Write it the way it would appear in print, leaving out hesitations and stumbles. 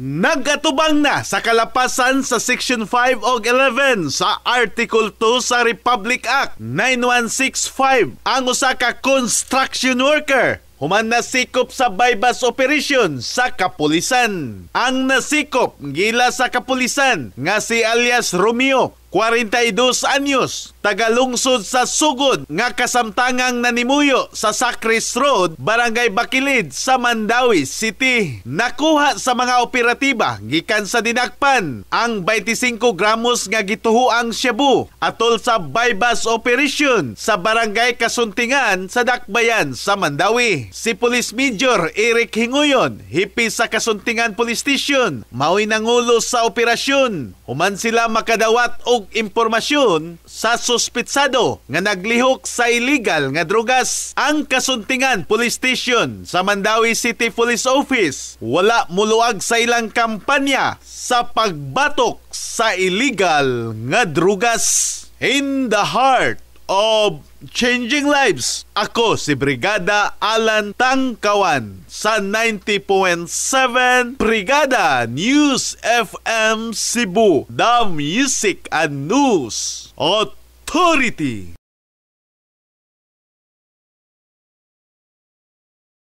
Nagatubang na sa kalapasan sa Section 5 og 11 sa Article 2 sa Republic Act 9165 ang usa ka construction worker human nasikop sa buy-bust operation sa kapulisan. Ang nasikop gila sa kapulisan nga si alias Romeo, 42 anyos, tagalungsod sa Sugod nga kasamtangang nanimuyo sa Sacris Road, Barangay Bakilid sa Mandaue City. Nakuha sa mga operatiba gikan sa dinakpan ang 25 gramos nga gituhuang shabu atol sa buy-bust operation sa Barangay Kasuntingan sa Dakbayan sa Mandaue. Si Police Major Eric Hinguyon, hepe sa Kasuntingan Police Station, mao'y nangulo sa operasyon. Human sila makadawat og impormasyon sa suspitsado nga naglihok sa illegal nga drugas. Ang Kasuntingan Police Station sa Mandaue City Police Office wala muluag sa ilang kampanya sa pagbatok sa illegal nga drugas. In the heart of changing lives. Ako si Brigada Alan Tangkawan sa 90.7 Brigada News FM Cebu, the Music and News Authority.